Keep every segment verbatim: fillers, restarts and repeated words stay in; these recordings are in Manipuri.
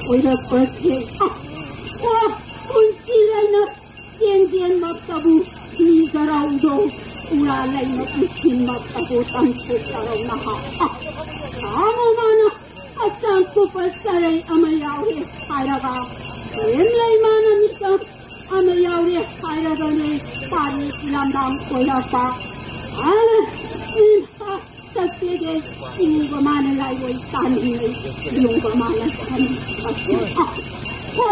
ꯑꯣꯏꯔꯛꯄꯁꯦ꯫ ꯑ, ꯑ, ꯄꯨꯟꯁꯤ ꯂꯩꯅ ꯆꯦꯟꯖꯦꯟꯃꯛꯇꯕꯨ ꯃꯤ ꯒꯔꯧꯗꯣ ꯎꯔꯥ ꯂꯩꯅ ꯎꯁꯤꯟꯃꯛꯇꯕꯨ ꯇꯝꯊꯣꯛ ꯒꯔꯧ ꯅꯍꯥ꯫ ꯑ, ꯁꯥꯃꯨ ꯃꯥꯅ ꯍꯛꯆꯥꯡ ꯀꯨꯞꯄ ꯆꯔꯩ ꯑꯃ ꯌꯥꯎꯔꯦ ꯍꯥꯏꯔꯒ, ꯂꯦꯝ ꯂꯩ ꯃꯥꯅ ꯃꯤꯆꯪ ꯑꯃ ꯌꯥꯎꯔꯦ ꯍꯥꯏꯔꯒꯅꯦ ꯄꯥꯔꯤ ꯂꯝꯗꯥꯡ ꯀꯣꯏꯔꯛꯄ꯫ ꯑ, ꯆꯠꯆꯦꯗꯦ꯫ ꯏꯃꯨꯡꯕ ꯃꯥꯅ ꯂꯥꯏꯔꯣꯏ ꯇꯥꯅꯤꯡꯉꯩ꯫ ꯏꯃꯨꯡꯕ ꯃꯥꯅ ꯇꯥꯅꯤꯡꯉꯩ꯫ ꯍꯣ,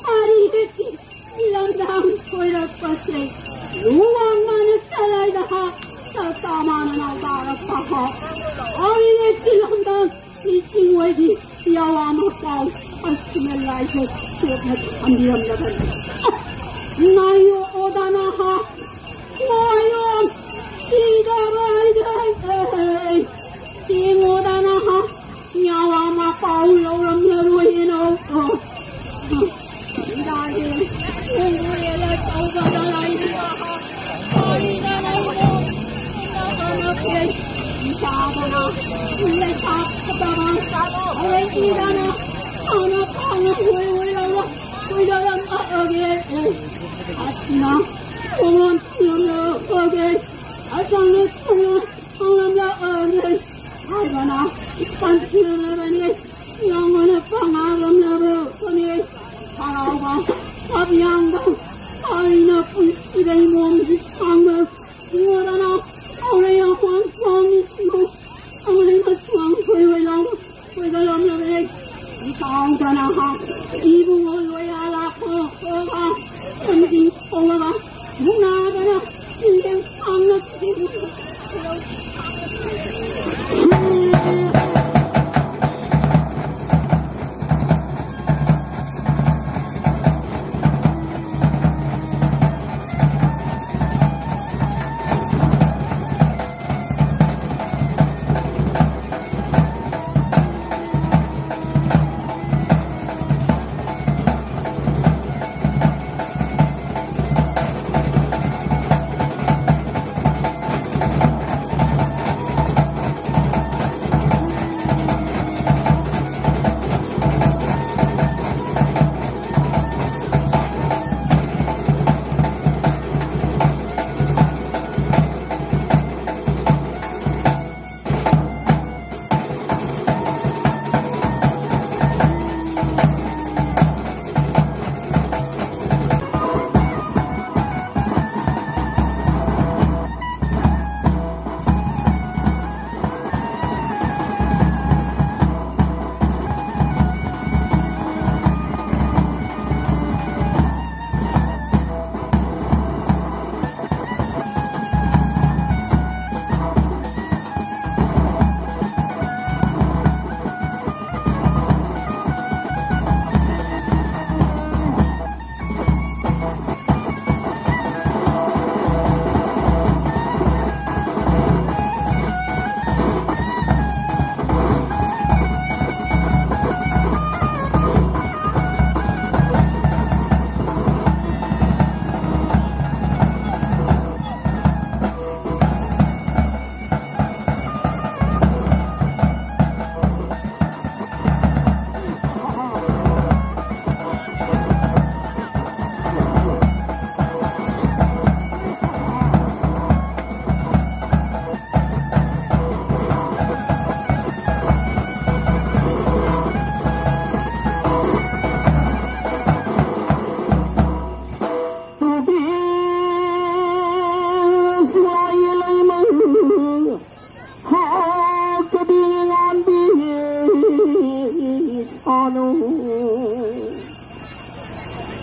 ꯍꯥꯔꯤ ꯍꯦꯛꯀꯤ ꯂꯝꯗꯥꯡ ꯀꯣꯏꯔꯛꯄꯁꯦ꯫ ꯂꯨꯋꯥꯡ ꯃꯥꯅ ꯆꯔꯥꯏꯗ ꯍꯥ, ꯆꯥꯛꯇꯥ ꯃꯥꯅ ꯅꯥꯎꯗꯥꯔꯛꯄ ꯍꯥ꯫ ꯍꯥꯔꯤ ꯍꯦꯛꯀꯤ ꯂꯝꯗꯥꯡ ꯅꯤꯡꯁꯤꯡꯉꯣꯏꯒꯤ ꯌꯥꯋꯥ ꯃꯄꯥꯎ ꯑꯁꯤꯅ ꯂꯥꯏꯕꯛ ꯆꯦꯠꯅ ꯊꯝꯕꯤꯔꯝꯂꯕꯅꯤ꯫ ꯉꯥꯏꯌꯣ ꯑꯣꯗꯥ ꯅꯍꯥ, ꯉꯥꯏꯌꯣ, ꯁꯤꯗꯕ ꯑꯩ, ꯁꯤꯃꯣꯗ ꯅꯍꯥ, ꯌꯥꯋꯥ ꯃꯄꯥꯎ ꯂꯧꯔꯝꯂꯔꯣꯏꯅꯣ꯫ ꯁꯤꯗꯥꯒꯤ ꯎꯡꯕꯨꯔꯦꯂ ꯇꯧꯕꯗ ꯂꯩꯔꯤꯕ ꯍꯔꯥꯎꯕ ꯑꯩꯅ ꯄꯨꯟꯁꯤꯗ ꯏꯃꯣꯝꯒꯤ ꯊꯥꯡꯅ ꯏꯉꯣꯟꯗꯅ ꯇꯧꯔꯦ ꯑꯄꯥꯝ ꯁ꯭ꯋꯥꯃꯤ ꯁꯤꯕꯨ ꯑꯃꯅ ꯁ꯭ꯋꯥꯡ ꯈꯣꯏ ꯍꯣꯏ ꯂꯥꯎꯕ ꯈꯣꯏꯗ ꯂꯝꯂꯔꯦ꯫ ꯏꯇꯥꯎꯗꯅ ꯍꯥ ꯏꯕꯨꯡꯉꯣ ꯂꯣꯏꯌꯥ ꯂꯥꯛꯄ ꯈꯣꯒ ꯂꯝꯖꯤꯡ ꯈꯣꯡꯉꯒ ꯃꯨꯛꯅꯥꯗꯅ ꯏꯂꯦꯡ ꯁꯥꯡꯅ ꯁꯤꯕꯨ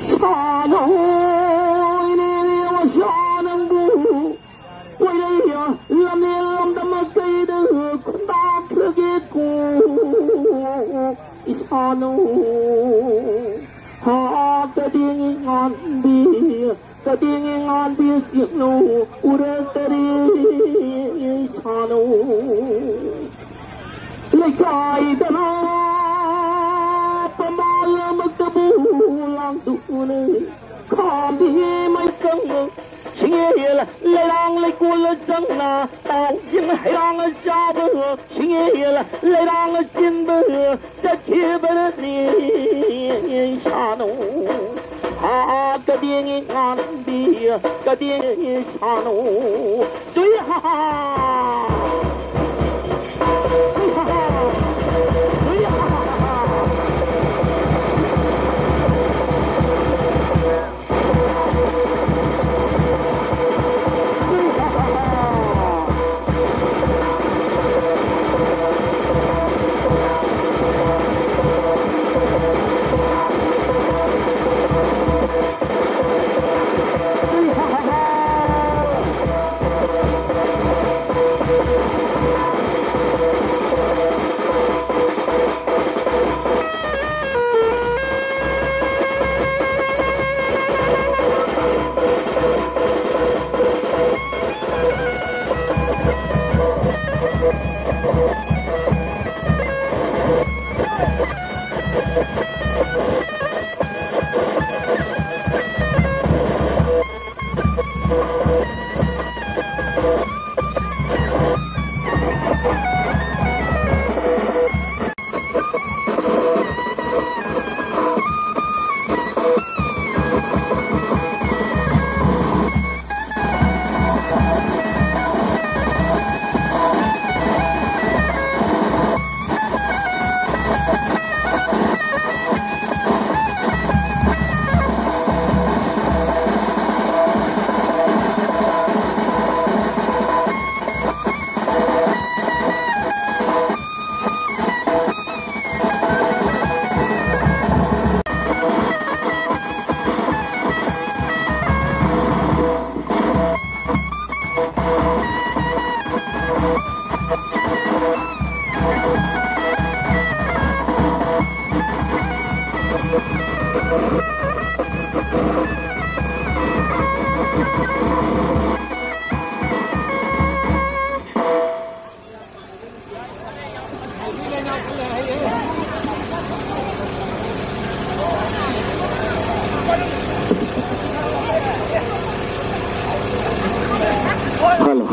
ꯁꯥꯅꯧ ꯏꯅꯦ ꯏꯕꯦꯝꯃ ꯁꯥꯅꯧꯕꯨ ꯀꯣꯏꯔꯩ ꯂꯝꯂꯦꯟ ꯂꯝꯗꯝ ꯀꯩꯗ ꯈꯨꯟꯗꯥꯈ꯭ꯔꯒꯦꯀꯣ ꯏꯁꯥꯅꯧ꯫ ꯍꯥ ꯀꯗꯤꯡ ꯉꯥꯟꯕꯤ ꯀꯗꯤꯡ ꯉꯥꯟꯕꯤ ꯆꯤꯡꯂꯨ ꯎꯔꯛꯇꯔꯤ ꯁꯥꯅꯧ꯫ ꯂꯩꯀꯥꯏꯗꯅ ꯄꯝꯕꯥꯜ ꯑꯃꯛꯇꯕꯨ ꯂꯥꯡꯗꯨꯅ ꯈꯥꯝꯕꯤ ꯃꯩꯀꯪ ꯁꯤꯡꯉꯦꯜ ꯂꯩꯔꯥꯡ ꯂꯩꯀꯣꯜ ꯆꯪꯅ ꯇꯥꯎꯖꯤꯡ ꯍꯩꯔꯥꯡ ꯆꯥꯕ ꯁꯤꯡꯉꯦꯜ ꯂꯩꯔꯥꯡ ꯆꯤꯟꯕ ꯆꯠꯈꯤꯕꯅꯤ ꯁꯥꯅꯧ꯫ ꯍꯥ ꯀꯗꯤꯡ ꯉꯥꯟꯕꯤ ꯀꯗꯤꯡ ꯁꯥꯅꯧ꯫ ꯁꯨꯏ ꯍꯥ ꯍꯥ꯫ ꯁꯨꯏ ꯍꯥ ꯍꯥ꯫ ꯁꯨꯏ ꯍꯥ ꯍꯥ꯫ ꯍꯜꯂꯣ꯫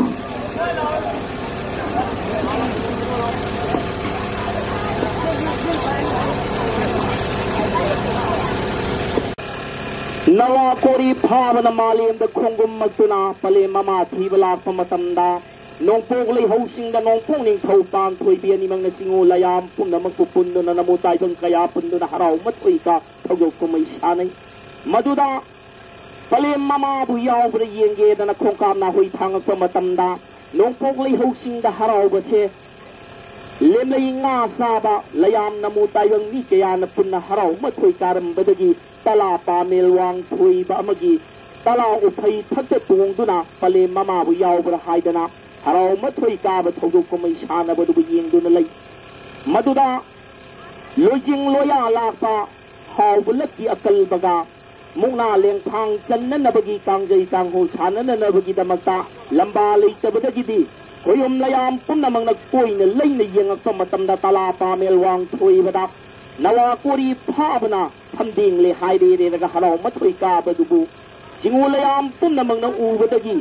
ꯅꯋꯥ ꯀꯣꯔꯤ ꯐꯥꯕꯅ ꯃꯥꯂꯦꯝꯗ ꯈꯣꯡꯒꯨꯝꯃꯛꯇꯨꯅ ꯄꯂꯦꯝ ꯃꯃꯥ ꯊꯤꯕ ꯂꯥꯛꯄ ꯃꯇꯝꯗ, ꯅꯣꯡꯄꯣꯛ ꯂꯩꯍꯧꯁꯤꯡꯗ ꯅꯣꯡꯄꯣꯛ ꯅꯤꯡꯊꯧ ꯄꯥꯟꯊꯣꯏꯕꯤ ꯑꯅꯤꯃꯛꯅ ꯆꯤꯡꯉꯨ ꯂꯩꯌꯥꯝ ꯄꯨꯝꯅꯃꯛꯄꯨ ꯄꯨꯟꯗꯨꯅ ꯅꯃꯨ ꯇꯥꯏꯕꯪ ꯀꯌꯥ ꯄꯨꯟꯗꯨꯅ ꯍꯔꯥꯎ ꯃꯊꯣꯏ ꯀꯥ ꯊꯧꯗꯣꯛ ꯀꯨꯝꯍꯩ ꯁꯥꯟꯅꯩ꯫ ꯃꯗꯨꯗ ꯄꯂꯦꯝ ꯃꯃꯥꯕꯨ ꯌꯥꯎꯕ꯭ꯔꯥ ꯌꯦꯡꯒꯦꯗꯅ ꯈꯣꯡꯀꯥꯞ ꯅꯥꯍꯣꯏ ꯊꯥꯡꯉꯛꯄ ꯃꯇꯝꯗ, ꯅꯣꯡꯄꯣꯛ ꯂꯩꯍꯧꯁꯤꯡꯗ ꯍꯔꯥꯎꯕꯁꯦ ꯂꯦꯝꯂꯩ ꯉꯥ ꯆꯥꯕ ꯂꯩꯌꯥꯝ ꯅꯃꯨ ꯇꯥꯏꯕꯪ ꯃꯤ ꯀꯌꯥꯅ ꯄꯨꯟꯅ ꯍꯔꯥꯎ ꯃꯊꯣꯏ ꯀꯥꯔꯝꯕꯗꯒꯤ ꯇꯂꯥ ꯄꯥꯃꯦꯜ ꯋꯥꯡ ꯊꯣꯏꯕ ꯑꯃꯒꯤ ꯇꯂꯥ ꯎꯐꯩ ꯊꯛꯇ ꯇꯣꯡꯗꯨꯅ ꯄꯂꯦꯝ ꯃꯃꯥꯕꯨ ꯌꯥꯎꯕ꯭ꯔꯥ ꯍꯥꯏꯗꯅ ꯍꯔꯥꯎ ꯃꯊꯣꯏ ꯀꯥꯕ ꯊꯧꯗꯣꯛ ꯀꯨꯝꯍꯩ ꯁꯥꯟꯅꯕꯗꯨꯕꯨ ꯌꯦꯡꯗꯨꯅ ꯂꯩ꯫ ꯃꯗꯨꯗ ꯂꯣꯏꯖꯤꯡ ꯂꯣꯌꯥ ꯂꯥꯛꯄ ꯍꯥꯎꯕ ꯂꯛꯀꯤ ꯑꯀꯜꯕꯒ ꯃꯨꯛꯅꯥ ꯂꯦꯡꯐꯥꯡ ꯆꯟꯅꯅꯕꯒꯤ ꯀꯥꯡꯖꯩ ꯀꯥꯡꯍꯣ ꯁꯥꯟꯅꯅꯅꯕꯒꯤꯗꯃꯛꯇ ꯂꯝꯕꯥ ꯂꯩꯇꯕꯗꯒꯤꯗꯤ ꯈꯣꯌꯨꯝ ꯂꯩꯌꯥꯝ ꯄꯨꯝꯅꯃꯛꯅ ꯀꯣꯏꯅ ꯂꯩꯅ ꯌꯦꯡꯉꯛꯄ ꯃꯇꯝꯗ ꯇꯂꯥ ꯄꯥꯃꯦꯜ ꯋꯥꯡ ꯊꯣꯏꯕꯗ ꯅꯋꯥ ꯀꯣꯔꯤ ꯐꯥꯕꯅ ꯐꯝꯗꯦꯡꯂꯦ ꯍꯥꯏꯔꯦꯔꯦꯔꯒ ꯍꯔꯥꯎ ꯃꯊꯣꯏ ꯀꯥꯕꯗꯨꯕꯨ ꯆꯤꯡꯉꯨ ꯂꯩꯌꯥꯝ ꯄꯨꯝꯅꯃꯛꯅ ꯎꯕꯗꯒꯤ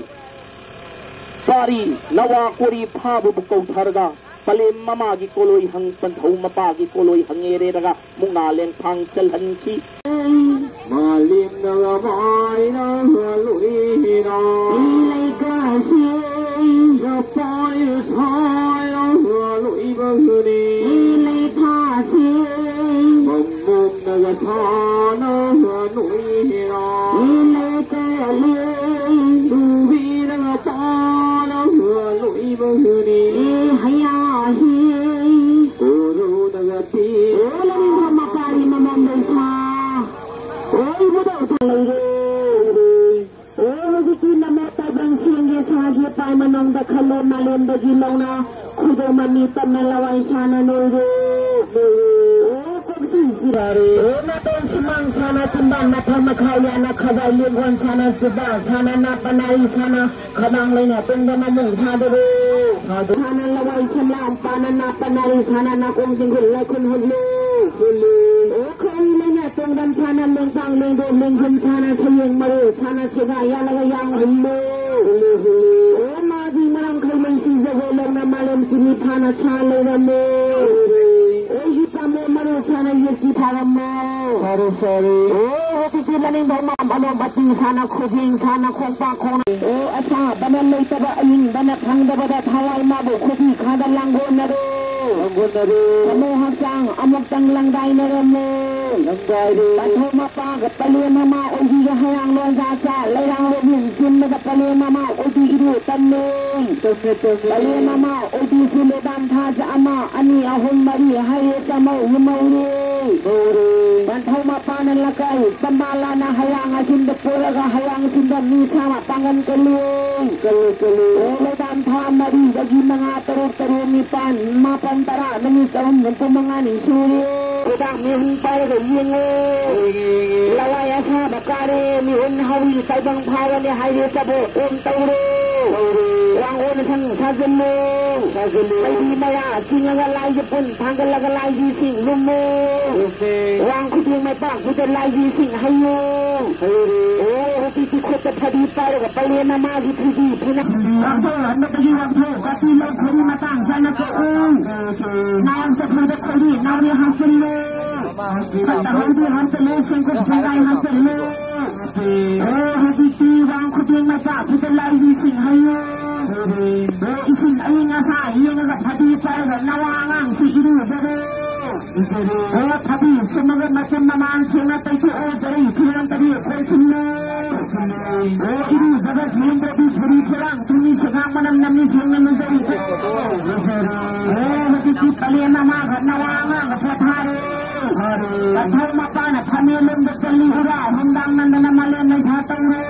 ꯄꯥꯔꯤ ꯅꯋꯥ ꯀꯣꯔꯤ ꯐꯥꯕꯕꯨ ꯀꯧꯊꯔꯒ ꯄꯂꯦꯝ ꯃꯃꯥꯒꯤ ꯀꯣꯂꯣꯏ ꯍꯪ ꯄꯟꯊꯧ ꯃꯄꯥꯒꯤ ꯀꯣꯂꯣꯏ ꯍꯪꯉꯦꯔꯦꯔꯒ ꯃꯨꯛꯅꯥ ꯂꯦꯡꯐꯥꯡ ꯆꯜꯍꯟꯈꯤ꯫ ꯃꯥꯂꯦꯝꯅꯒ ꯃꯥꯏꯅ ꯂꯣꯏꯔꯥ꯫ ꯂꯩꯀꯥꯁꯤ ꯂꯄꯥꯏ ꯁꯥꯏꯅ ꯂꯣꯏꯕꯒꯅꯤ꯫ ꯂꯩꯊꯥꯁꯤ ꯃꯃꯣꯛꯅꯒ ꯁꯥꯅ ꯂꯣꯏꯔꯥ꯫ ꯂꯩꯀꯥꯂꯤ ꯂꯨꯕꯤꯅꯒ ꯄꯥꯅ ꯂꯣꯏꯕꯒꯅꯤ꯫ ꯍꯌꯥꯍꯤ ꯀꯣꯔꯨꯅꯒ ꯇꯤ꯫ ꯑꯣ, ꯂꯩꯕ ꯃꯄꯥꯔꯤ ꯃꯃꯝ ꯂꯩꯁꯥ꯫ ꯑꯣꯏꯕꯗ ꯎꯊꯥ ꯂꯩꯔꯦ꯫ ꯑꯣ, ꯍꯧꯖꯤꯛꯇꯤ ꯂꯝꯃꯣꯠ ꯇꯥꯏꯕꯪ ꯁꯦꯡꯒꯦ ꯁꯥꯒꯦ ꯄꯥꯏ ꯃꯅꯨꯡꯗ ꯈꯜꯂꯣ ꯃꯥꯂꯦꯝꯗꯒꯤ ꯂꯧꯅ ꯈꯨꯗꯣꯝ ꯃꯃꯤ ꯇꯝꯅ ꯂꯋꯥꯏ ꯁꯥꯅ ꯅꯣꯏꯔꯦ꯫ ꯑꯣ, ꯀꯣꯛ ꯏꯔꯥꯔꯦ꯫ ꯑꯣ ꯅꯥꯇꯣꯟ ꯁꯨꯃꯥꯡ ꯁꯥꯅ ꯆꯤꯝꯕꯥꯟ ꯃꯊꯛ ꯃꯈꯥ ꯌꯥꯅ ꯈꯖꯥꯏ ꯂꯦꯡꯒꯣꯟ ꯁꯥꯅ ꯆꯨꯕꯥ ꯁꯥꯅ ꯅꯥ ꯄꯅꯥꯔꯤ ꯁꯥꯅ ꯈꯗꯥꯡ ꯂꯩꯅ ꯇꯨꯡꯗ ꯃꯃꯨꯡ ꯊꯥꯗꯔꯣ꯫ ꯊꯥꯗꯔꯣ꯫ ꯁꯥꯅ ꯂꯋꯥꯏ ꯁꯝꯂꯥꯡ ꯄꯥꯅ ꯅꯥ ꯄꯅꯥꯔꯤ ꯁꯥꯅ ꯅꯥꯀꯣꯡ ꯖꯤꯡꯒꯨꯜ ꯂꯥꯏꯈꯨꯟ ꯍꯨꯜꯂꯨ꯫ ꯍꯨꯜꯂꯨ꯫ ꯑꯣ ꯈꯧꯔꯤ ꯂꯩꯅ ꯇꯣꯡꯗꯝ ꯁꯥꯅ ꯂꯦꯡꯄꯥꯡ ꯂꯦꯡꯗꯣꯞ ꯂꯦꯡꯖꯨꯝ ꯁꯥꯅ ꯁꯌꯦꯡ ꯃꯔꯨ ꯁꯥꯅ ꯁꯦꯒꯥ ꯌꯥꯜꯂꯒ ꯌꯥꯡ ꯍꯨꯜꯂꯨ꯫ ꯍꯨꯜꯂꯨ, ꯍꯨꯜꯂꯨ꯫ ꯑꯣ ꯃꯥꯒꯤ ꯃꯔꯥꯡ ꯈꯩ ꯂꯩꯁꯤ ꯖꯒꯣꯏ ꯂꯧꯅ ꯃꯥꯂꯦꯝ ꯁꯤꯅꯤ ꯐꯥꯅ ꯁꯥ ꯂꯩꯔꯝꯃꯨ꯫ ꯍꯨꯜꯂꯨ꯫ ꯑꯩꯒꯤ ꯄꯥꯝꯕꯣꯝ ꯃꯔꯨ ꯁꯥꯅ ꯌꯦꯛꯇꯤ ꯐꯥꯔꯝꯃꯣ꯫ ꯐꯔꯦ, ꯐꯔꯦ꯫ ꯑꯣ ꯍꯧꯖꯤꯛꯇꯤ ꯃꯅꯤꯡ ꯃꯃꯥꯡ ꯑꯂꯣꯝ ꯑꯇꯤꯡ ꯁꯥꯅ ꯈꯨꯖꯤꯡ ꯁꯥꯅ ꯈꯣꯡꯄꯥꯛ ꯈꯣꯡꯅ꯫ ꯑꯣ ꯑꯁꯥꯕꯅ ꯂꯩꯇꯕ ꯑꯏꯪꯕꯅ ꯐꯪꯗꯕꯗ ꯊꯋꯥꯏ ꯃꯥꯕꯨ ꯈꯨꯕꯤ ꯈꯥꯗ ꯂꯥꯡꯒꯣꯟꯅꯔꯣ꯫ ꯂꯥꯡꯒꯣꯟꯅꯔꯣ꯫ ꯊꯃꯣꯏ ꯍꯛꯆꯥꯡ ꯑꯃꯨꯛꯇꯪ ꯂꯪꯗꯥꯏꯅꯔꯝꯃꯨ꯫ ꯂꯪꯗꯥꯏꯔꯣ꯫ ꯄꯟꯊꯧ ꯃꯄꯥꯒ ꯄꯂꯦꯝ ꯃꯃꯥ ꯑꯣꯏꯕꯤꯒ ꯍꯌꯥꯡ ꯂꯣꯟꯖꯥ ꯆꯥ ꯂꯩꯔꯥꯡ ꯂꯣꯛꯅꯤꯡ ꯆꯤꯟꯕꯗ ꯄꯂꯦꯝ ꯃꯃꯥ ꯑꯣꯏꯕꯤ ꯏꯔꯨ ꯇꯝꯃꯦ꯫ ꯇꯝꯃꯦ, ꯇꯝꯃꯦ꯫ ꯄꯂꯦꯝ ꯃꯃꯥ ꯑꯣꯏꯕꯤꯁꯨ ꯂꯦꯕꯥꯝ ꯊꯥꯖ ꯑꯃ ꯑꯅꯤ ꯑꯍꯨꯝ ꯃꯔꯤ ꯍꯥꯏꯔꯦ ꯆꯃꯧ ꯍꯨꯃꯧꯔꯦ꯫ ꯍꯨꯃꯧꯔꯦ꯫ ꯄꯟꯊꯧ ꯃꯄꯥꯅ ꯂꯀꯥꯏ ꯄꯝꯕꯥꯂꯥꯅ ꯍꯌꯥꯡ ꯑꯁꯤꯟꯗ ꯄꯨꯔꯒ ꯍꯌꯥꯡ ꯑꯁꯤꯟꯗ ꯃꯤ ꯁꯥꯃ ꯄꯥꯡꯒꯟ ꯀꯜꯂꯤ꯫ ꯀꯜꯂꯤ, ꯀꯜꯂꯤ꯫ ꯑꯣ ꯂꯦꯕꯥꯝ ꯊꯥ ꯃꯔꯤꯗꯒꯤ ꯃꯉꯥ ꯇꯔꯨꯛ ꯇꯔꯦꯠ ꯅꯤꯄꯥꯟ ꯃꯥꯄꯟ ꯇꯔꯥ ꯅꯨꯃꯤꯠ ꯆꯍꯨꯝ ꯍꯨꯝꯐꯨ ꯃꯉꯥꯅꯤ ꯁꯨꯔꯦ꯫ ꯈꯨꯗꯥꯡ ꯃꯤꯍꯨꯟ ꯄꯥꯏꯔꯒ ꯌꯦꯡꯉꯣ꯫ ꯌꯦꯡꯉꯦ, ꯌꯦꯡꯉꯦ꯫ ꯂꯋꯥꯏ ꯑꯁꯥꯕ ꯀꯥꯔꯦ, ꯃꯤꯍꯨꯟ ꯍꯧꯏ, ꯇꯥꯏꯕꯪ ꯐꯥꯎꯔꯅꯤ ꯍꯥꯏꯔꯦ ꯆꯕꯣ ꯀꯣꯝ ꯇꯧꯔꯣ꯫ ꯇꯧꯔꯣ꯫ ꯋꯥꯡꯒꯣꯟ ꯁꯪ ꯁꯥꯖꯤꯜꯂꯣ꯫ ꯁꯥꯖꯤꯜꯂꯣ꯫ ꯂꯩꯕꯤ ꯃꯌꯥ ꯆꯤꯡꯉꯒ ꯂꯥꯏꯒꯤ ꯄꯨꯟ ꯊꯥꯡꯒꯠꯂꯒ ꯂꯥꯏꯒꯤ ꯆꯤꯡ ꯂꯨꯝꯃꯣ꯫ ꯂꯨꯝꯃꯦ꯫ ꯋꯥꯡ ꯈꯨꯗꯤꯡ ꯃꯄꯥꯛꯇꯨꯗ ꯂꯥꯏꯒꯤ ꯆꯤꯡ ꯍꯩꯌꯣ꯫ ꯍꯩꯔꯦ꯫ ꯑꯣ ꯍꯧꯖꯤꯛꯇꯤ ꯈꯨꯠꯇ ꯐꯗꯤ ꯄꯥꯏꯔꯒ ꯄꯂꯦꯝ ꯃꯃꯥꯒꯤ ꯐꯤꯗꯤ ꯐꯤꯅ꯫ ꯋꯥꯡꯊꯧ ꯍꯟꯕꯗꯒꯤ ꯋꯥꯡꯊꯧ ꯀꯥꯇꯤ ꯂꯧ ꯈꯨꯗꯤ ꯃꯇꯥꯡ ꯆꯥꯅ ꯀꯛꯎ꯫ ꯅꯥꯎ ꯆꯐꯨꯗ ꯈꯣꯏꯔꯤ ꯅꯥꯎꯔꯤ ꯍꯥꯞꯆꯤꯜꯂꯨ꯫ ꯐꯠꯇ ꯍꯥꯎꯗꯤ ꯍꯥꯞꯆꯤꯜꯂꯨ, ꯁꯦꯡꯀꯨꯞ ꯁꯦꯡꯒꯥꯏ ꯍꯥꯞꯆꯤꯜꯂꯨ꯫ ꯑꯣ ꯍꯧꯖꯤꯛꯇꯤ ꯋꯥꯡ ꯈꯨꯗꯤꯡ ꯃꯆꯥ ꯐꯨꯠꯇ ꯂꯥꯏꯒꯤ ꯏꯁꯤꯡ ꯍꯩꯌꯨ꯫ ꯑꯣ ꯏꯁꯤꯡ ꯑꯏꯪ ꯑꯁꯥ ꯌꯦꯡꯉꯒ ꯐꯗꯤ ꯄꯥꯏꯔꯒ ꯅꯋꯥ ꯑꯉꯥꯡꯁꯤ ꯏꯔꯨꯖꯔꯦ꯫ ꯑꯣ ꯐꯗꯤ ꯁꯨꯝꯃꯒ ꯃꯆꯨꯝ ꯃꯃꯥꯡ ꯁꯦꯡꯅ ꯇꯩꯊꯣꯛꯑꯣ, ꯆꯔꯩ ꯐꯤꯔꯣꯟ ꯇꯔꯤ ꯈꯣꯏ ꯁꯤꯜꯂꯨ꯫ ꯑꯣ ꯏꯔꯨꯖꯕ ꯁꯦꯡꯗ꯭ꯔꯗꯤ ꯐꯨꯔꯤ ꯐꯤꯔꯥꯡ ꯇꯨꯡꯒꯤ ꯁꯦꯒꯥꯡ ꯃꯅꯝ ꯅꯝꯃꯤ ꯁꯦꯡꯅ ꯂꯨꯖꯔꯤ꯫ ꯑꯣ ꯍꯧꯖꯤꯛꯇꯤ ꯄꯂꯦꯝ ꯃꯃꯥꯒ ꯅꯋꯥ ꯑꯉꯥꯡꯒ ꯄꯣꯊꯥꯔꯦ꯫ ꯄꯟꯊꯧ ꯃꯄꯥꯅ ꯊꯥꯃꯦꯂꯣꯝꯗ ꯆꯠꯂꯤ ꯎꯔꯥ ꯅꯨꯡꯗꯥꯡ ꯅꯟꯗꯅ ꯃꯥꯂꯦꯝ ꯂꯩꯊꯥ ꯇꯧꯔꯦ꯫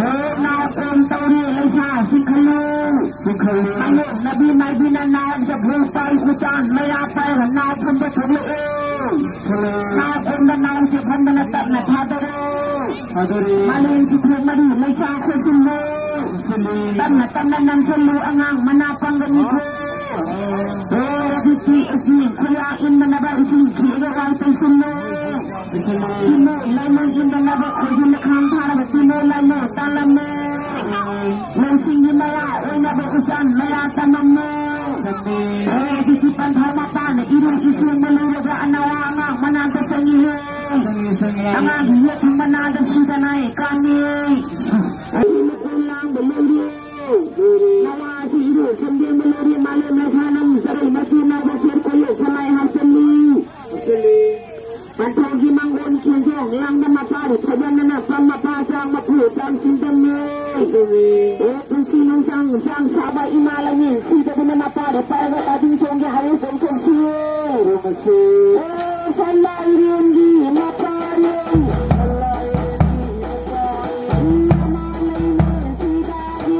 ꯑꯣ ꯅꯥꯎ ꯀꯣꯝ ꯇꯧꯔꯦ ꯂꯩꯁꯥ ꯆꯤꯡꯈꯠꯂꯨ꯫ ꯆꯤꯡꯈꯠꯂꯨ꯫ ꯃꯥꯏꯅꯣꯛꯅꯕꯤ ꯃꯥꯏꯕꯤꯅ ꯅꯥꯎ ꯆꯐꯨ ꯄꯥꯏ ꯎꯆꯥꯟ ꯃꯩꯔꯥ ꯄꯥꯏꯔ ꯅꯥꯎ ꯐꯝꯕ ꯊꯣꯛꯂꯛꯑꯦ꯫ ꯅꯥꯀꯣꯡꯗ ꯅꯥꯎꯁꯦ ꯐꯝꯗꯅ ꯇꯞꯅ ꯊꯥꯗꯔꯣ꯫ ꯊꯥꯗꯔꯦ꯫ ꯃꯥꯂꯦꯝ ꯆꯤꯊꯦꯛ ꯃꯔꯤ ꯃꯩꯁꯥ ꯈꯣꯏꯁꯤꯜꯂꯨ꯫ ꯈꯣꯏꯁꯤꯜꯂꯤ꯫ ꯇꯞꯅ ꯇꯞꯅ ꯅꯝꯁꯤꯜꯂꯨ ꯑꯉꯥꯡ ꯃꯅꯥ ꯄꯪꯒꯅꯤꯀꯣ꯫ ꯑꯣ꯫ ꯑꯣ ꯍꯧꯖꯤꯛꯇꯤ ꯏꯁꯤꯡ ꯈꯨꯌꯥ ꯏꯟꯗꯅꯕ ꯏꯁꯤꯡ ꯈꯤꯛꯑꯒ ꯋꯥꯏ ꯇꯩꯁꯤꯜꯂꯨ꯫ ꯇꯩꯁꯤꯜꯂꯤ꯫ ꯏꯃꯣꯏ ꯂꯥꯏꯃꯣꯏ ꯏꯟꯗꯅꯕ ꯈꯣꯏꯖꯤꯟ ꯂꯩꯈꯥꯝ ꯊꯥꯔꯕ ꯆꯤꯃꯣ ꯂꯥꯏꯃꯣ ꯇꯥꯂꯝꯃꯦ꯫ ꯂꯧꯁꯤꯡꯒꯤ ꯃꯌꯥ ꯑꯣꯏꯅꯕ ꯎꯆꯥꯟ ꯃꯌꯥ ꯇꯝꯃꯝꯃꯦ꯫ ꯍꯧꯖꯤꯛꯇꯤ ꯄꯟꯊꯥ ꯃꯄꯥꯟ ꯏꯔꯨ ꯏꯁꯦꯡꯕ ꯂꯣꯏꯔꯒ ꯑꯅꯧ ꯑꯉꯥꯡ ꯃꯅꯥꯛꯇ ꯆꯪꯉꯤꯍꯦ꯫ ꯆꯪꯉꯤ, ꯆꯪꯉꯤ꯫ ꯑꯉꯥꯡꯒꯤ ꯌꯦꯠ ꯊꯪꯕ ꯅꯥꯗ ꯁꯤꯗꯅ ꯀꯥꯟꯅꯤ꯫ ꯃꯈꯣꯟ ꯂꯥꯡꯕ ꯂꯣꯏꯔꯦ꯫ ꯂꯣꯏꯔꯦ꯫ ꯅꯋꯥꯁꯤ ꯏꯔꯨ ꯁꯦꯝꯖꯤꯟꯕ ꯂꯣꯏꯔꯦ꯫ ꯃꯥꯂꯦꯝ ꯂꯩꯁꯥ ꯅꯪ ꯆꯔꯩ ꯃꯆꯨ ꯅꯥꯏꯕ ꯁꯦꯠ ꯀꯣꯏꯌꯦ ꯁꯂꯥꯏ ꯍꯥꯞꯆꯜꯂꯤ꯫ ꯍꯥꯞꯆꯜꯂꯤ꯫ ꯄꯟꯊꯧꯒꯤ ꯃꯥꯡꯒꯣꯟ ꯈꯦꯟꯖꯣꯡ ꯂꯥꯡꯗ ꯃꯄꯥꯔꯤ ꯐꯖꯅꯅ ꯄꯝ ꯃꯄꯥ ꯆꯥꯡ ꯃꯄꯨ ꯆꯥꯡ ꯁꯤꯟꯗꯝꯃꯦ꯫ ꯑꯦ ꯄꯨꯟꯁꯤ ꯅꯨꯡꯁꯥꯡ ꯅꯨꯡꯁꯥꯡ ꯁꯥꯕ ꯏꯃꯥ ꯂꯩꯃꯦꯟ ꯁꯤꯗꯕꯅ ꯃꯄꯥꯔꯤ ꯄꯥꯏꯕ ꯇꯥꯗꯤꯡ ꯆꯣꯡꯒꯦ ꯍꯥꯏꯌꯨ ꯆꯣꯡꯊꯣꯛꯁꯤ꯫ ꯆꯣꯡꯊꯣꯛꯁꯤ꯫ ꯑꯦ ꯁꯂꯥꯏꯔꯦꯟꯒꯤ ꯃꯄꯥꯔꯤ꯫ ꯏꯃꯥ ꯂꯩꯃꯦꯟ ꯁꯤꯗꯥꯔꯤ꯫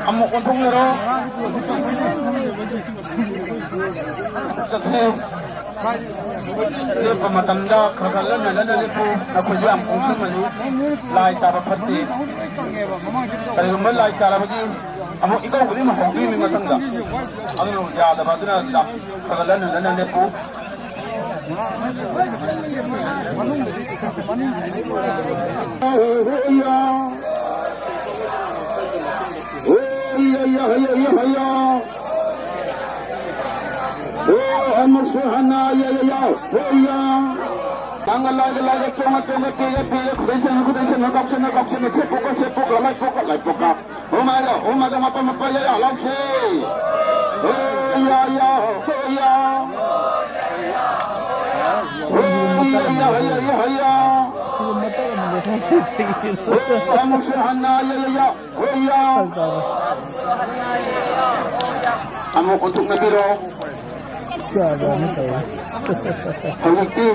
ꯑꯃꯨꯛ ꯑꯣꯟꯊꯣꯛꯅꯔꯣ꯫ ꯆꯠꯁꯦ꯫ ꯂꯦꯞꯄ ꯃꯇꯝꯗ ꯈꯔ ꯈꯔ ꯂꯟꯅ ꯂꯟꯅ ꯂꯦꯞꯄꯨ꯫ ꯅꯈꯣꯏꯁꯨ ꯌꯥꯝ ꯀꯣꯝꯁꯤꯟꯃꯜꯂꯤ꯫ ꯂꯥꯏ ꯇꯥꯕ ꯐꯠꯇꯦ꯫ ꯀꯔꯤꯒꯨꯝꯕ ꯂꯥꯏ ꯇꯥꯔꯕꯗꯤ ꯑꯃꯨꯛ ꯏꯀꯧꯕꯗꯤ ꯑꯃꯨꯛ ꯍꯧꯗꯣꯏꯅꯤ ꯃꯊꯪꯗ꯫ ꯑꯗꯨꯅ ꯌꯥꯗꯕ꯫ ꯑꯗꯨꯅ ꯈꯔ ꯈꯔ ꯂꯟꯅ ꯂꯟꯅ ꯂꯦꯞꯄꯨ꯫ ꯍꯣꯏꯌꯥ꯫ ꯍꯣꯏ, ꯑꯃꯨꯛꯁꯨ ꯍꯟꯅ, ꯌꯥ, ꯌꯥ, ꯌꯥ, ꯍꯣꯏꯌꯥ꯫ ꯇꯥꯡꯒ ꯂꯥꯏꯒ ꯂꯥꯏꯒ ꯆꯣꯡꯉ ꯆꯣꯡꯉ ꯄꯦꯒ ꯄꯦꯒ ꯈꯨꯗꯩ ꯁꯪꯉ ꯈꯨꯗꯩ ꯁꯪꯉ ꯀꯥꯎꯁꯟꯅ ꯀꯥꯎꯁꯟꯅ ꯁꯦꯠꯄꯣꯛꯀ ꯁꯦꯠꯄꯣꯛꯀ ꯂꯥꯏꯄꯣꯛꯀ ꯂꯥꯏꯄꯣꯛꯀ ꯍꯣꯃꯥꯒ ꯍꯣꯃꯥꯒ ꯃꯄ ꯃꯄ ꯌꯥ ꯌꯥ ꯂꯥꯎꯁꯦ꯫ ꯍꯣꯏꯌꯥ ꯌꯥ ꯍꯣꯏꯌꯥ꯫ ꯍꯣꯏꯌꯥ ꯌꯥ ꯍꯣꯏꯌꯥ ꯌꯥ ꯍꯣꯏꯌꯥ꯫ ꯍꯣꯏ, ꯑꯃꯨꯛꯁꯨ ꯍꯟꯅ ꯌꯥ ꯌꯥ ꯌꯥ꯫ ꯍꯣꯏꯌꯥ꯫ ꯑꯃꯨꯛ ꯑꯣꯟꯊꯣꯛꯅꯕꯤꯔꯣ꯫ ꯍꯧꯖꯤꯛꯇꯤ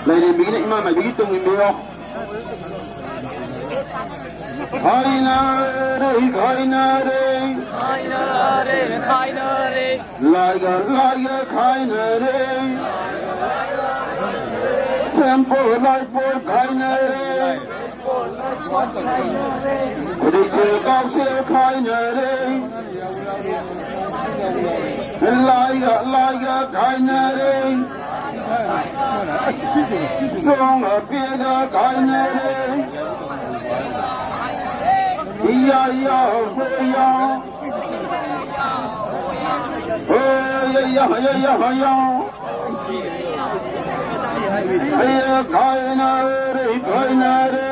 ꯂꯥꯏꯔꯦꯝꯕꯤꯒꯤꯅ ꯏꯃꯥ ꯃꯥꯏꯕꯤꯒꯤ ꯇꯨꯡ ꯏꯟꯕꯤꯔꯣ꯫ ꯈꯥꯏꯅꯔꯦ, ꯈꯥꯏꯅꯔꯦ꯫ ꯈꯥꯏꯅꯔꯦ, ꯈꯥꯏꯅꯔꯦ꯫ ꯂꯥꯏꯒ ꯂꯥꯏꯒ ꯈꯥꯏꯅꯔꯦ꯫ ꯁꯦꯝꯄꯣ ꯂꯥꯏꯄꯣ ꯈꯥꯏꯅꯔꯦ꯫ ꯈꯨꯗꯤꯁꯦ ꯀꯥꯎꯁꯦ ꯈꯥꯏꯅꯔꯦ꯫ ꯂꯥꯏꯒ ꯂꯥꯏꯒ ꯈꯥꯏꯅꯔꯦ꯫ ꯁꯣꯡꯒ ꯄꯦꯒ ꯈꯥꯏꯅꯔꯦ꯫ ꯏꯌꯥ ꯏꯌꯥ ꯍꯣꯌꯥ꯫ ꯍꯣꯌꯥ ꯍꯣꯌꯥ ꯍꯣꯌꯥ꯫ ꯍꯩꯌꯦ ꯈꯥꯏꯅꯔꯦ, ꯈꯥꯏꯅꯔꯦ꯫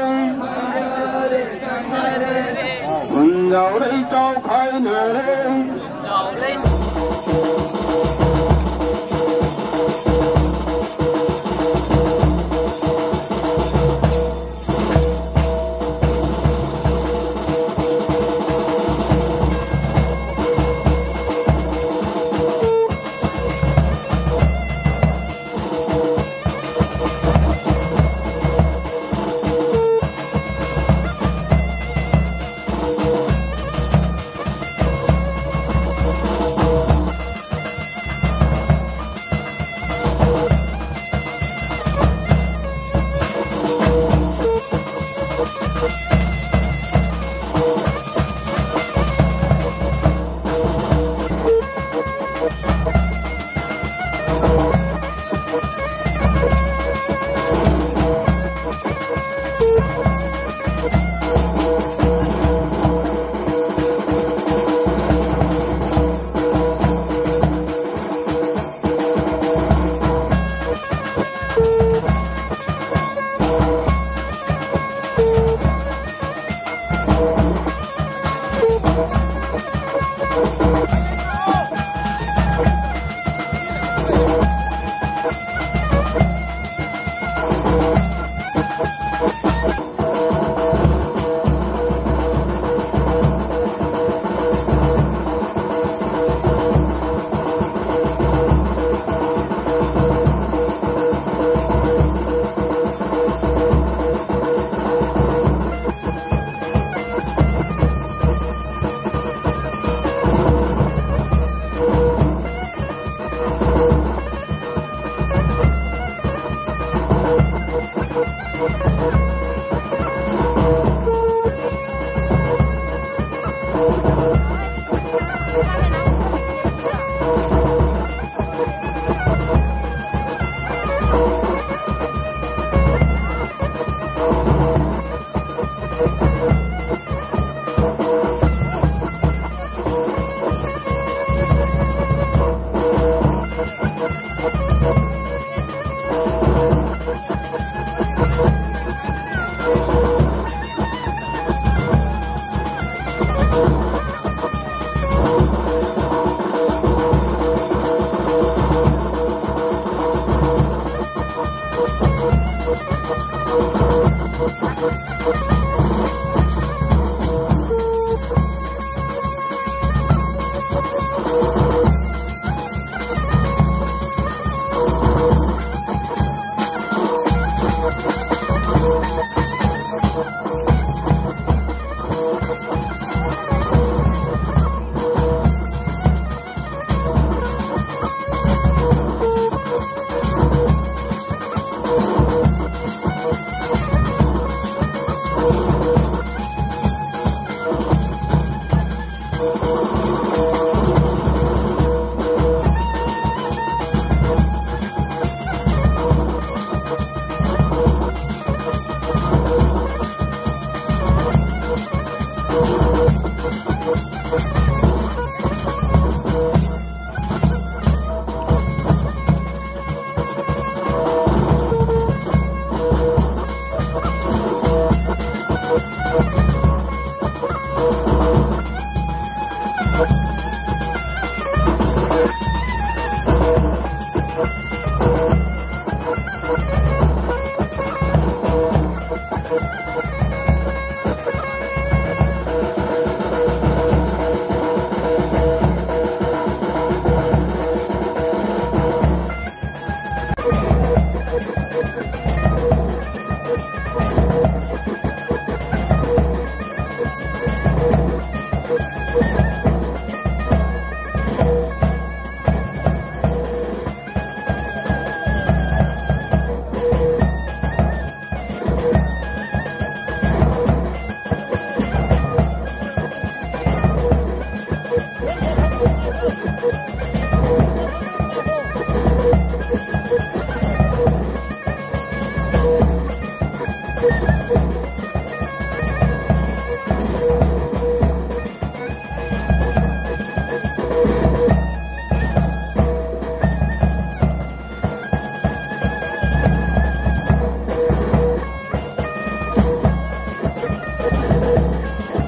ꯈꯨꯟꯖꯥꯎ ꯂꯩꯆꯥꯎ ꯈꯥꯏꯅꯔꯦ꯫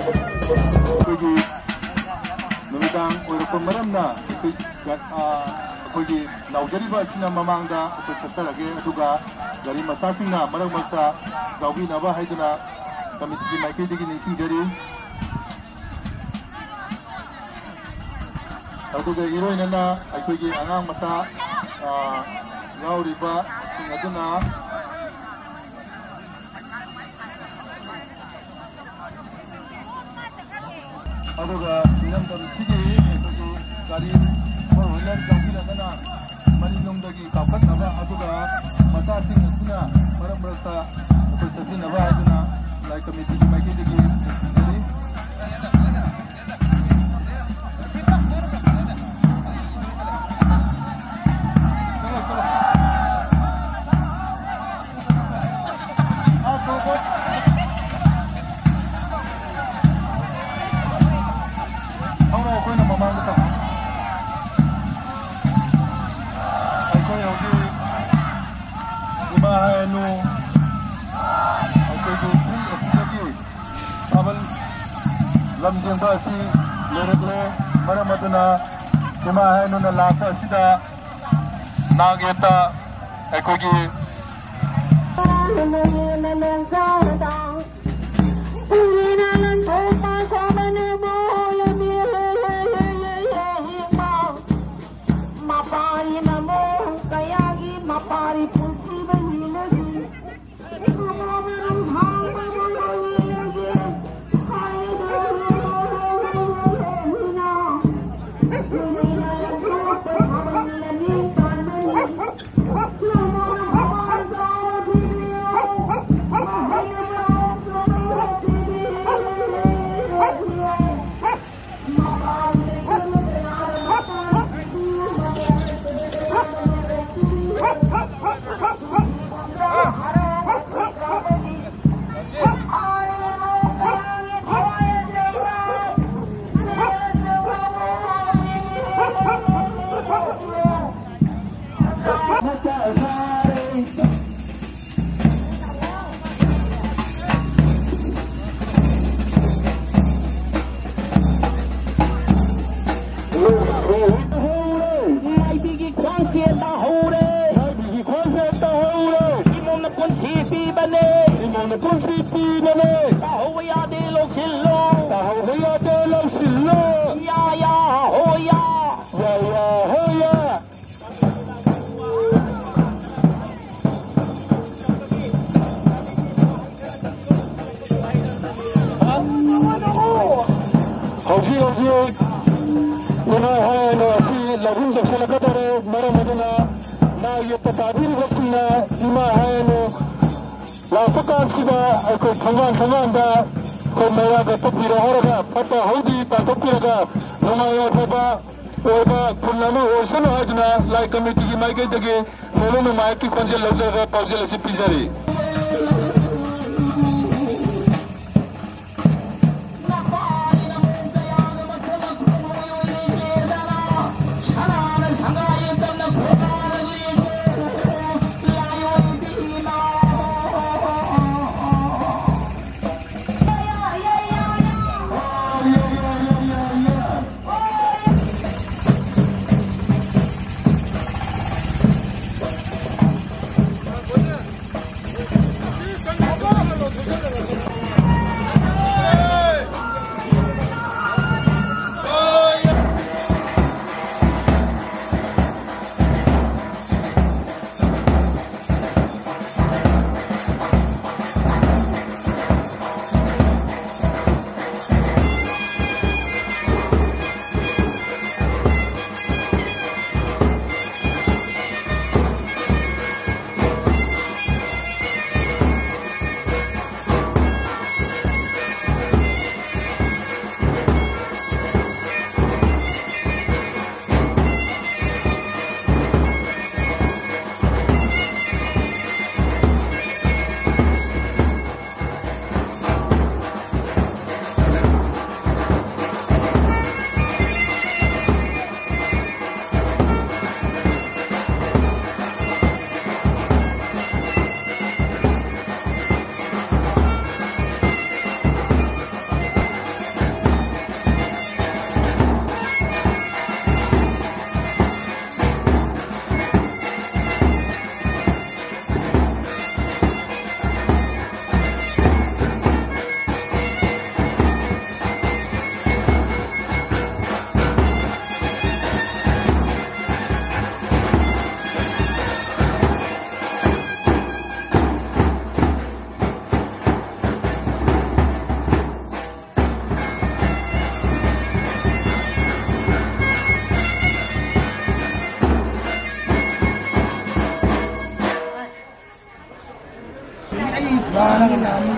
ꯑꯩꯈꯣꯏꯒꯤ ꯅꯨꯃꯤꯗꯥꯡ ꯑꯣꯏꯔꯛꯄ ꯃꯔꯝꯅ ꯑꯩꯈꯣꯏ, ꯑ, ꯑꯩꯈꯣꯏꯒꯤ ꯂꯥꯎꯖꯔꯤꯕ ꯑꯁꯤꯅ ꯃꯃꯥꯡꯗ ꯑꯩꯈꯣꯏ ꯆꯠꯆꯔꯒꯦ, ꯑꯗꯨꯒ ꯒꯥꯔꯤ ꯃꯆꯥꯁꯤꯡꯅ ꯃꯔꯛ ꯃꯔꯛꯇ ꯌꯥꯎꯕꯤꯅꯕ ꯍꯥꯏꯗꯨꯅ ꯀꯃꯤꯇꯤꯒꯤ ꯃꯥꯏꯀꯩꯗꯒꯤ ꯅꯤꯡꯁꯤꯡꯖꯔꯤ꯫ ꯑꯗꯨꯒ ꯏꯔꯣꯏꯅꯅ ꯑꯩꯈꯣꯏꯒꯤ ꯑꯉꯥꯡ ꯃꯆꯥ, ꯑ, ꯌꯥꯎꯔꯤꯕꯁꯤꯡ ꯑꯗꯨꯅ ꯑꯗꯨꯒ ꯏꯔꯝꯗꯝꯁꯤꯒꯤ ꯑꯩꯈꯣꯏꯒꯤ ꯒꯥꯔꯤ ꯐꯣꯔ ꯋꯤꯂꯔ ꯌꯥꯎꯕꯤꯔꯒꯅ ꯃꯅꯤꯡꯂꯣꯝꯗꯒꯤ ꯀꯥꯞꯈꯠꯅꯕ, ꯑꯗꯨꯒ ꯃꯆꯥꯁꯤꯡ ꯑꯁꯤꯅ ꯃꯔꯛ ꯃꯔꯛꯇ ꯑꯩꯈꯣꯏ ꯆꯠꯃꯤꯟꯅꯕ ꯍꯥꯏꯗꯨꯅ ꯂꯥꯏ ꯀꯃꯤꯇꯤꯒꯤ ꯃꯥꯏꯀꯩꯗꯒꯤ ꯊꯤꯡꯖꯔꯤ꯫ ꯊꯧꯔꯣ, ꯑꯩꯈꯣꯏꯅ ꯃꯃꯥꯡꯗ ꯇꯧ꯫ ꯑꯩꯈꯣꯏ ꯍꯧꯖꯤꯛ ꯏꯃꯥ ꯍꯥꯏꯅꯨ, ꯑꯩꯈꯣꯏꯒꯤ ꯄꯨꯡ ꯑꯁꯤꯗꯒꯤ ꯂꯝꯖꯦꯟꯕ ꯑꯁꯤ ꯂꯣꯏꯔꯛꯂꯦ꯫ ꯃꯔꯝ ꯑꯗꯨꯅ ꯏꯃꯥ ꯍꯥꯏꯅꯨꯅ ꯂꯥꯛꯄ ꯑꯁꯤꯗ ꯅꯥꯛ ꯌꯦꯠꯇ ꯑꯩꯈꯣꯏꯒꯤ ꯃꯄꯥꯔꯤ ꯃꯃꯣ ꯀꯌꯥꯒꯤ ꯃꯄꯥꯔꯤ ꯄꯨꯟꯁꯤꯕ ꯍꯤꯡꯂꯒꯤ ꯃꯥꯏꯕꯤꯒꯤ ꯈ꯭ꯋꯥꯡꯁꯦ ꯇꯥꯍꯧꯔꯦ꯫ ꯃꯥꯏꯕꯤꯒꯤ ꯈ꯭ꯋꯥꯡꯁꯦ ꯇꯥꯍꯧꯔꯦ꯫ ꯏꯃꯣꯝꯅ ꯄꯨꯟꯁꯤ ꯄꯤꯕꯅꯦ꯫ ꯏꯃꯣꯝꯅ ꯄꯨꯟꯁꯤ ꯄꯤꯕꯅꯦ꯫ ꯇꯥꯍꯧꯕ ꯌꯥꯗꯦ ꯂꯧꯁꯤꯜꯂꯨ꯫ ꯇꯥꯍꯧꯕ ꯌꯥꯗꯦ ꯂꯧꯁꯤꯜꯂꯨ꯫ ꯌꯥ ꯌꯥ ꯍꯣ ꯌꯥ꯫ ꯌꯥ ꯌꯥ ꯍꯣ ꯌꯥ꯫ ꯍꯧꯖꯤꯛ ꯍꯧꯖꯤꯛ ꯏꯃꯥ ꯍꯥꯏꯅ ꯑꯁꯤ ꯂꯧꯕꯨꯛ ꯌꯧꯁꯤꯜꯂꯛꯀꯗꯧꯔꯦ꯫ ꯃꯔꯝ ꯑꯗꯨꯅ ꯅꯥ ꯌꯦꯛꯄ ꯇꯥꯕꯤꯔꯤꯕꯁꯤꯡꯅ ꯏꯃꯥ ꯍꯥꯏꯅ ꯂꯥꯛꯄ ꯀꯥꯟꯁꯤꯗ ꯑꯩꯈꯣꯏ ꯊꯣꯡꯒꯥꯟ ꯊꯣꯡꯒꯥꯟꯗ ꯑꯩꯈꯣꯏ ꯃꯌꯥꯝꯒ ꯇꯞꯄꯤꯔꯣ ꯍꯥꯏꯔꯒ ꯐꯠꯇ ꯍꯥꯎꯗꯤ ꯇꯥꯟꯊꯣꯛꯄꯤꯔꯒ ꯅꯨꯡꯉꯥꯏ ꯌꯥꯏꯐꯕ ꯑꯣꯏꯕ ꯈꯨꯜ ꯑꯃ ꯑꯣꯏꯁꯅꯨ ꯍꯥꯏꯗꯨꯅ ꯂꯥꯏ ꯀꯃꯤꯇꯤꯒꯤ ꯃꯥꯏꯀꯩꯗꯒꯤ ꯃꯣꯂꯣꯝ ꯃꯃꯥꯌꯦꯞꯀꯤ ꯈꯣꯟꯖꯦꯜ ꯂꯧꯖꯔꯒ ꯄꯥꯎꯖꯦꯜ ꯑꯁꯤ ꯄꯤꯖꯔꯤ꯫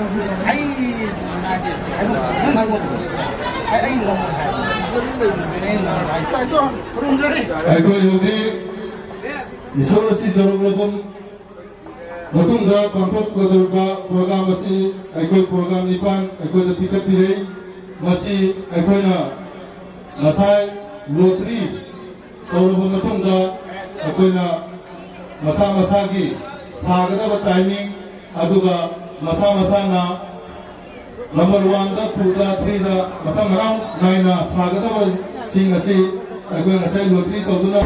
ꯑꯩ ꯉꯥꯏꯁꯦ, ꯑꯩ ꯉꯝꯃꯣꯏ ꯍꯥꯏ꯫ ꯑꯩ ꯉꯝꯃꯣꯏ ꯍꯥꯏ꯫ ꯑꯩ ꯉꯝꯃꯣꯏ ꯍꯥꯏ꯫ ꯑꯩꯈꯣꯏ ꯍꯧꯖꯤꯛ ꯏꯁꯣꯔ ꯑꯁꯤ ꯆꯥꯎꯔꯛꯂꯕ ꯃꯇꯨꯡꯗ ꯄꯥꯡꯊꯣꯛꯀꯗꯧꯔꯤꯕ ꯄ꯭ꯔꯣꯒ꯭ꯔꯥꯝ ꯑꯁꯤ ꯑꯩꯈꯣꯏ ꯄ꯭ꯔꯣꯒ꯭ꯔꯥꯝ ꯅꯤꯄꯥꯟ ꯑꯩꯈꯣꯏꯗ ꯄꯤꯈꯠꯄꯤꯔꯦ꯫ ꯃꯁꯤ ꯑꯩꯈꯣꯏꯅ ꯉꯁꯥꯏ ꯂꯣꯇꯔꯤ ꯇꯧꯔꯕ ꯃꯇꯨꯡꯗ ꯑꯩꯈꯣꯏꯅ ꯃꯁꯥ ꯃꯁꯥꯒꯤ ꯁꯥꯒꯗꯕ ꯇꯥꯏꯃꯤꯡ, ꯑꯗꯨꯒ ꯃꯁꯥ ꯃꯁꯥꯅ ꯅꯝꯕꯔ ꯋꯥꯟꯗ, ꯇꯨꯗ, ꯊ꯭ꯔꯤꯗ ꯃꯊꯪ ꯃꯅꯥꯎ ꯅꯥꯏꯅ ꯁꯥꯒꯗꯕꯁꯤꯡ ꯑꯁꯤ ꯑꯩꯈꯣꯏ ꯉꯁꯥꯏ ꯂꯣꯇꯔꯤ ꯇꯧꯗꯨꯅ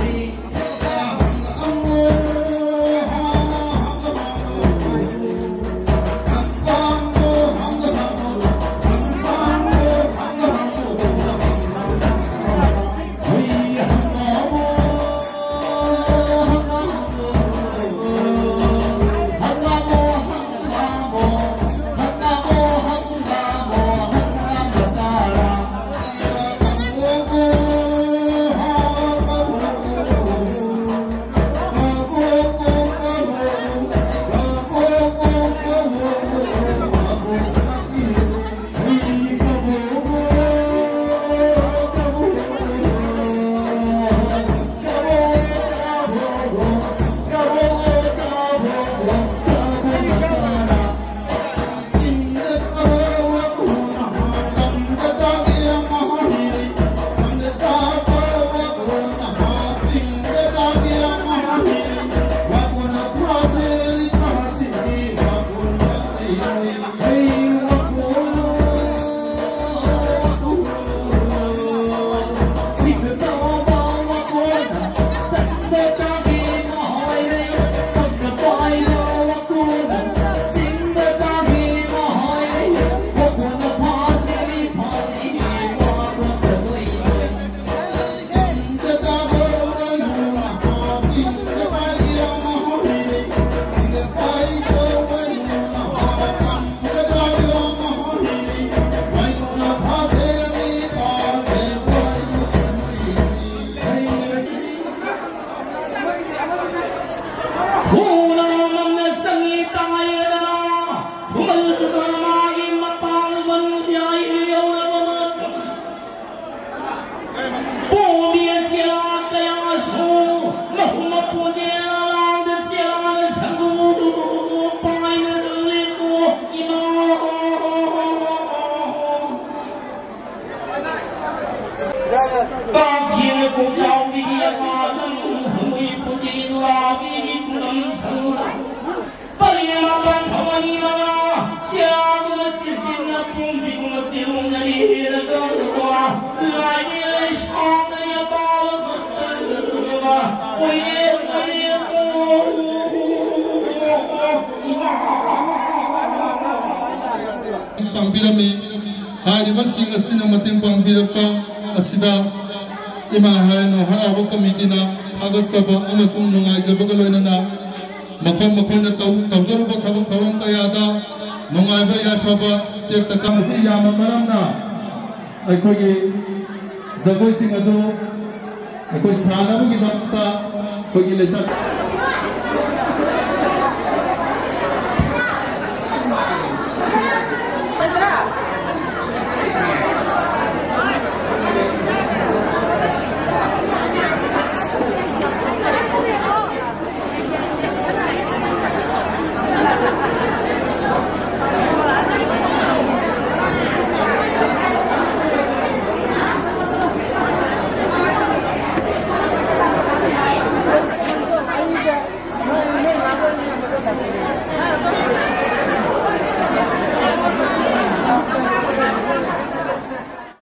ꯀꯛꯆꯦꯡꯅ ꯀꯣꯛꯆꯥꯎꯕꯤꯒꯤ ꯑꯉꯥꯡ ꯍꯨꯏ ꯄꯨꯇꯤ ꯂꯥꯕꯤꯒꯤ ꯈꯨꯅꯝ ꯁꯪꯅ ꯄꯔꯦꯡ ꯃꯥꯄꯟ ꯐꯝ ꯑꯅꯤ ꯃꯉꯥ ꯆꯥꯗꯨꯅ ꯆꯤꯟꯊꯤꯅ ꯄꯨꯝꯕꯤꯒꯨꯝꯕ ꯆꯤꯔꯨꯝꯅꯔꯤ ꯍꯦꯟꯅ ꯀꯧꯕ ꯂꯥꯏꯒꯤ ꯂꯩꯁꯥꯡꯗ ꯌꯥꯝꯕꯥꯕ ꯐꯠꯇꯕ ꯑꯣꯏꯌꯦ ꯑꯣꯏꯌꯦ ꯏꯃꯥ꯫ ꯄꯥꯡꯕꯤꯔꯝꯃꯤ꯫ ꯍꯥꯏꯔꯤꯕꯁꯤꯡ ꯑꯁꯤꯅ ꯃꯇꯦꯡ ꯄꯥꯡꯕꯤꯔꯛꯄ ꯑꯁꯤꯗ ꯏꯃꯥ ꯍꯥꯏꯅ ꯍꯔꯥꯎꯕ ꯀꯃꯤꯇꯤꯅ ꯊꯥꯒꯠꯆꯕ ꯑꯃꯁꯨꯡ ꯅꯨꯡꯉꯥꯏꯖꯕꯒ ꯂꯣꯏꯅꯅ ꯃꯈꯣꯏ ꯃꯈꯣꯏꯅ ꯇꯧ-, ꯇꯧꯖꯔꯨꯕ ꯊꯕꯛ ꯊꯧꯔꯝ ꯀꯌꯥꯗ ꯅꯨꯡꯉꯥꯏꯕ ꯌꯥꯏꯐꯕ ꯇꯦꯛꯇ ꯀꯥ-, ꯃꯁꯤ ꯌꯥꯝꯕ ꯃꯔꯝꯅ ꯑꯩꯈꯣꯏꯒꯤ ꯖꯒꯣꯏꯁꯤꯡ ꯑꯗꯨ ꯑꯩꯈꯣꯏ ꯁꯥꯟꯅꯕꯒꯤꯗꯃꯛꯇ ꯑꯩꯈꯣꯏꯒꯤ ꯂꯩꯁꯥ